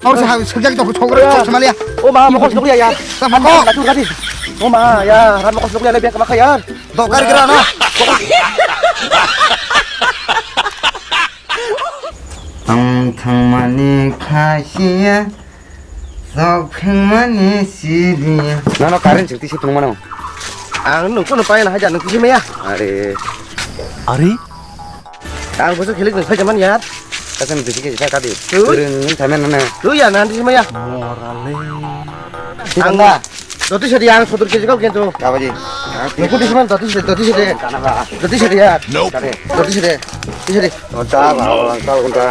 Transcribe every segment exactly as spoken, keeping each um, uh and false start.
Tor se ha, sejak tok chok re, chok semalia. O ma, mokos nukliya ya. Sa mokos. Latu gadi. O ma, ya, rat mokos nukliya le bek makha ya. Dokar gira no. Ang thangmani khasiya, sok phengmani siriya. Nono current chwng tisi tongmano. Ang nung kono paina haja nung tisi maya. Are. Are? Ang boso khilik nung phaja man yar. Kasan tisi ke jita kadi. Tui. Tui nung thamen nana. Tui ya nan tisi maya. Morale. Ang Sitanga. Doti sedi ang sotur keji kau kintu. Kabaji. Nung tisi man doti sedi, doti sedi. Kana ba. Doti sedi ya. Nope. Kade. Doti sedi. Doti sedi. Onta ba, onta, onta.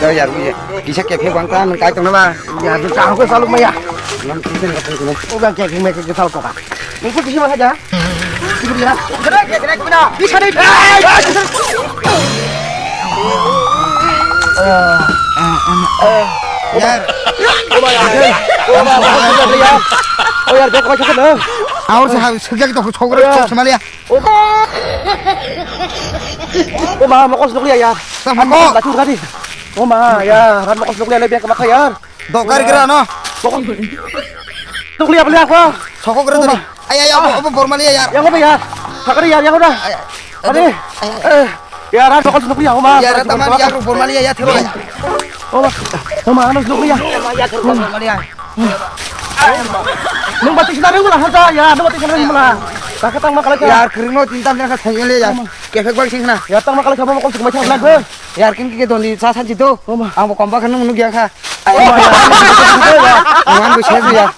Dah yar, gue. Kisa kephe bangka nang kai tong na ba. Ya, tu tahu ke selalu maya. Nang kisa nang kai tong. Udah kayak gini kayak kesal kok. Ini tuh sih aja. Ini dia. Gerak, gerak, gerak, benar. Bisa deh. Yar. Oh, yar, bek kau cakap dong. Aur se ha, sejak tok chok re, chok semalia. O ma, mokos nukliya ya. Sa mokos. Latu gadi. O ma, ya, rat mokos nukliya le bek makha ya. Dokar gira no. Mokos nukliya beli apa? Sokok re tadi. Ay, ay, abo, abo formal ya, yar. Yang apa ya? Sakari ya, yang apa? Ay, ay, Ade. Ay, ay. Eh, ya, rat mokos nukliya, o ma. Ya, rat taman ya, formal ya, ya, thero ya. O ma, o ma, ano nukliya. Ya, thero formal ya. Nung batik sina ring mula hata ya, nung batik sina ring mula. Kaka tang ma kalai ka. Yar kring no tin tam jang sa thai le yar. Kefek bang sing na. Ya tang ma kalai ka mo kol suk mai thang lag. Yar kin ki don di sa sa jito. Oma. Ang bo kom ba kan nung nung ya kha. Oma ya. Ang bo ses ya.